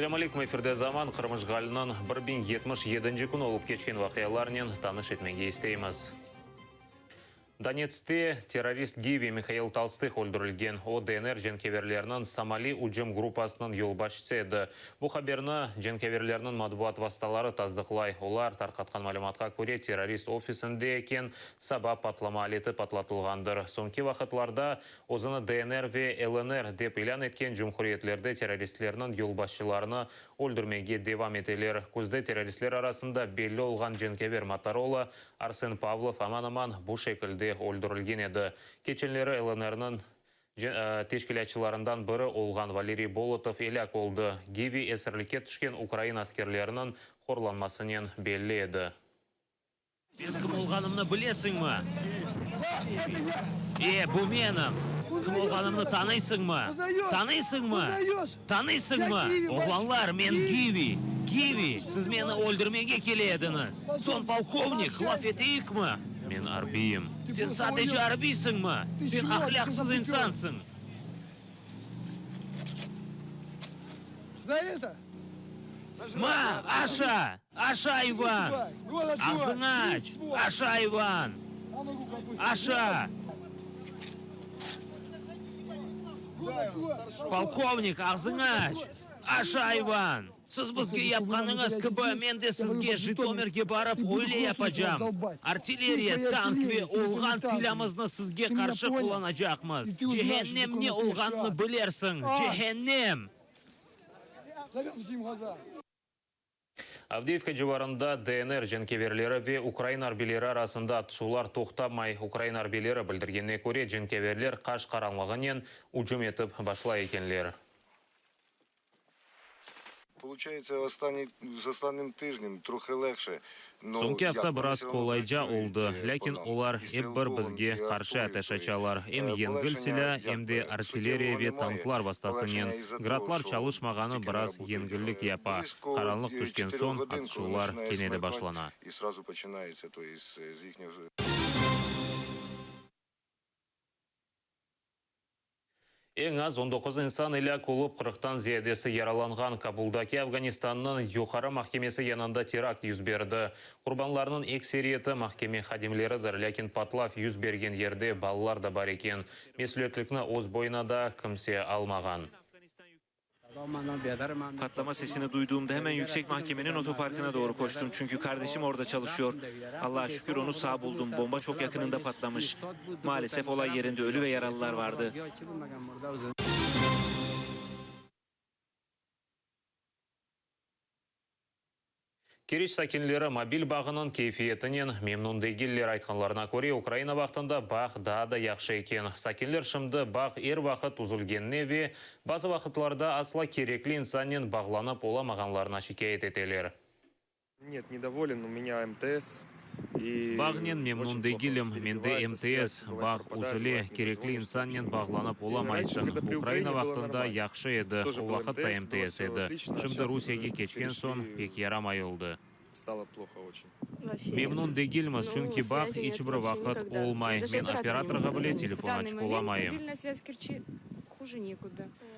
Selâm aleyküm, efirde Zaman, Qırım işğaliniñ 1077-nci künü olıp keçken vaqialarnen tanış etmege isteymiz. Donetskte terrorist Givi Mihail Tolstıh öldürilgen. O, DNR cenkâverleriniñ Somali ücüm gruppasınıñ yolbaşçısı edi. Bu haberni cenkâverlerniñ matbuat vastaları tasdıqlay. Olar tarqatqan malümatqa köre, terrorist ofisinde eken saba patlama aleti patlatılğandır. Soñki vaqıtlarda özüni DNR ve LNR dep ilân etken cumhuriyetlerde terroristlerniñ yolbaşçılarını öldürmege devam eteler. Küzde terroristler arasında belli olğan cenkâver Motorola Arsen Pavlov aman-aman bu şekilde öldürilgen edi. Keçenleri LNR-niñ teşkilâtçılarından biri olğan Valeriy Bolotov elâk oldı. Givi esirlikke tüşken ukrain askerleriniñ horlanmasınen belli edi. Men kim olğanımnı bilesiñmi? E, bu menim! Kim olğanımnı tanıysıñmı? Tanıysıñmı? Tanıysıñmı? Oğlanlar, men Givi! Givi! Siz meni öldürmege kele ediñiz! Soñ, polkovnik, laf eteyikmi? Men arbiyim. Sen sadece arbiysiñmi? Sen ahlâqsız insansıñ! Ma, aşa! Aşa, ayvan! Ağzıñı aç! Aşa, ayvan! Aşa! Polkovnik, ağzıñı aç! Aşa, ayvan! Siz bizge yapqanıñız kibi, men de sizge Jitomirge barıp öyle yapacam. Artilleriya, tank ve olğan silâmıznı sizge qarşı qullanacaqmız. Cehennem ne olğanını bilersiñ, cehennem! Avdiyivka civarında DNR cenkeverleri ve ukrain arbiyleri arasında atışuvlar toqtamay. Ukrain arbiyleri bildirgenine köre, cenkeverler qaş qaranlığınen ücüm etip başlay ekenler. Soñki afta biraz qolayca oldı, lâkin olar ep bir bizge qarşı ateş açalar, em yengil silâ, em de artilleriya ve tanklar vastasınen. Gradlar çalışmağanı biraz yengillik yapa. Qaranlıq tüşken soñ atışuvlar kene de başlana. Eñ az on doquz insan elâk olıp, qırqtan ziyadesi yaralanğan Kabuldaki Afganistannıñ Yuqarı mahkemesi yanında terakt yüz berdi. Qurbanlarnıñ ekseriyeti mahkeme hadimleridir, lâkin patlav yüz bergen yerde balalar da bar eken. Mesüliyetlikni öz boyuna da kimse almağan. Patlama sesini duyduğumda hemen Yüksek Mahkemenin otoparkına doğru koştum, çünkü kardeşim orada çalışıyor. Allaha şükür, onu sağ buldum, bomba çok yakınında patlamış. Maalesef olay yerinde ölü ve yaralılar vardı. Keriç sakinleri mobil bağınıñ keyfiyetinen memnün degiller. Aytqanlarına köre, Ukraina vaqtında bağ daa da yahşı eken. Sakinler şimdi bağ er vaqıt üzülgenine ve bazı vaqıtlarda asla kerekli insannen bağlanıp olamağanlarına şikâyet eteler. Net, nedovolen, u menya MTS i Bağnen memnün degilim, mende MTS, bağ üzüle, kerekli insannen bağlanıp olamaysıñ. Ukraina vaqtında yahşı edi, o vaqıt da MTS edi. Şimdi Rusiyege keçken soñ, pek yaramay oldı. Memnün degilmiz, çünki bağ iç bir vaqıt olmay, men operatorğa bile telefon açıp olamayım.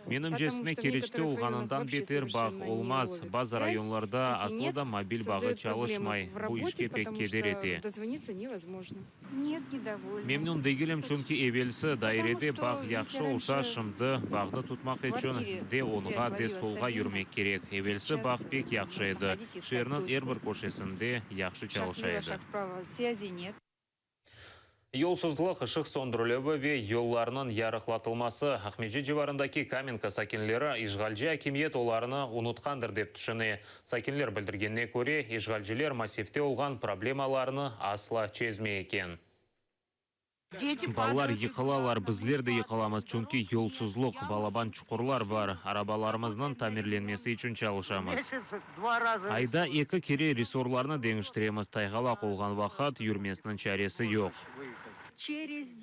Menimcesine, Keriçte olğanından beter bağ olmaz. Bazı rayonlarda aslı da mobil bağı çalışmay, bu işke pek keder ete. Memnün degilim, çünki evelsi dairede bağ yahşı olsa, şimdi bağnı tutmaq içün de oñğa, de solğa yürmek kerek. Evelsi bağ pek yahşı edi, şeerniñ er bir köşesinde yahşı çalışa edi. Yolsuzlıq, ışıq söndürilüvi ve yollarnıñ yarıqlatılması, Aqmescit civarındaki Kamenka sakinleri işğalci akimiyet olarnı unutqandır dep tüşüne. Sakinler bildirgenine köre, işğalciler massivte olğan problemalarnı asla çezmey eken. Balalar yıqılalar, bizler de yıqılamız, çünki yolsuzluq, balaban çuqurlar bar. Arabalarımıznıñ tamirlenmesi içün çalışamız. Ayda eki kere resorlarnı deñiştiremiz, tayğalaq olğan vaqıt yürmesiniñ çaresi yoq.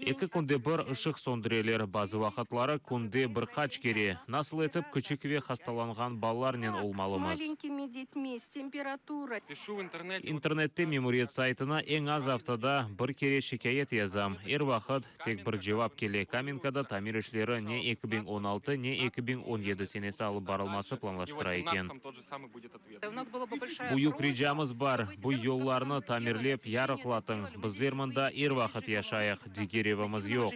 Eki künde bir ışıq söndüreler, bazı vaqıtları künde bir qaç kere. Nasıl etip küçük ve hastalanğan balalarnen olmalımız? İnternette memuriyet saytına eñ az aftada bir kere şikâyet yazam. Er vaqıt tek bir cevap kele, Kamenkada tamir işleri ne 2016, ne 2017 senesi alıp barılması planlaştıra eken. Büyük ricamız bar, bu yollarnı tamirlep yarıqlatıñ, bizler mında er vaqıt yaşayıq, diger evimiz yoq.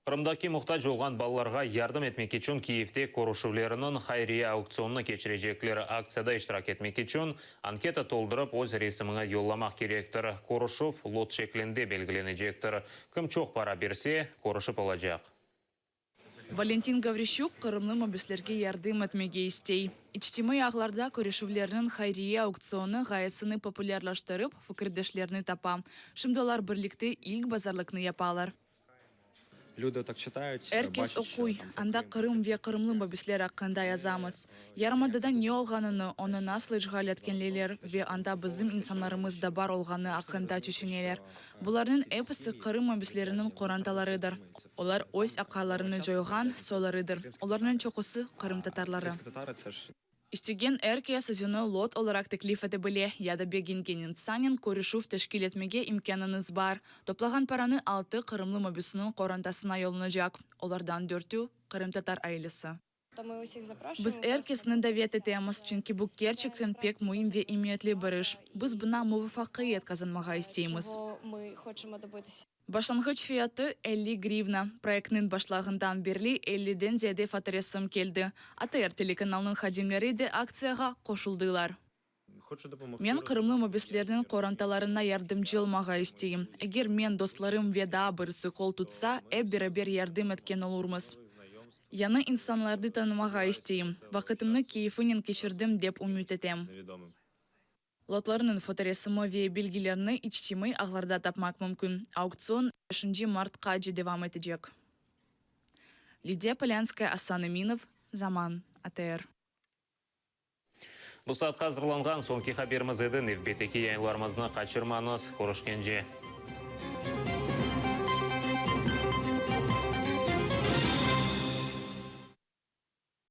Qırımdaki muhtac olğan balalarğa yardım etmek içün Kiyevde körüşüvleriniñ hayriye auktsionını keçirecekler. Aktsiyada iştirak etmek içün anketa toldurıp, öz resimiñi yollamaq kerektir. Körüşüv lot şeklinde belgilenecektir. Kim çoq para berse, körüşip olacaq. Valentin Gavrişçuk qırımlı mabüslerge yardım etmege istey. İçtimaiy ağlarda körüşüvlerniñ hayriye auktsionı ğayesini populârlaştırıp, fikirdeşlerini tapa. Şimdi olar birlikte ilk bazarlıqnı yapalar. Er kes oquy, anda Qırım ve qırımlı mabüsler aqqında yazamız. Yarımadada ne olğanını, onı nasıl işğal etkenliler ve anda bizim insanlarımız da bar olğanı aqqında tüşüneler. Bularnıñ episi Qırım mabüsleriniñ qorantalarıdır. Olar öz aqaylarını coyğan soylarıdır, olarnıñ çoqusı qırımtatarları. İstegen er kes özüni lot olaraq teklif ete bile ya da begengen insannen körüşüv teşkil etmege imkânıñız bar. Toplağan paranı altı qırımlı mabüsiniñ qorantasına yollanacaq, olardan dörtü, qırımtatar ailesi. Biz er kesni davet etemiz, çünki bu kerçekten pek müim ve emiyetli bir iş. Biz buña muvafaqiyet qazanmağa isteymiz. Başlanğıç fiyatı, 50 grivna. Proyektniñ başlağından berli elliden ziyade fotoresim keldi. ATR telekanalınıñ hadimleri de aktsiyağa qoşuldılar. Men qırımlı mabüslerniñ qorantalarına yardımcı olmağa isteyim. Eger men, dostlarım ve daa birisi qol tutsa, ep beraber yardım etken olurmız. Yañı insanlarnı tanımağa isteyim. Vaqıtımnı keyfinen keçirdim, dep ümüt etem. Lotlarnıñ fotoresimi ve bilgilerini içtimaiy ağlarda tapmaq mümkün. Auktsion beşinci martqace devam etecek. Lidiya Polânskaya, Asan Eminov, Zaman, ATR. Bu saatqa azırlanğan soñki haberimiz edi. Nevbetteki yayınlarımıznı qaçırmañız. Körüşkence.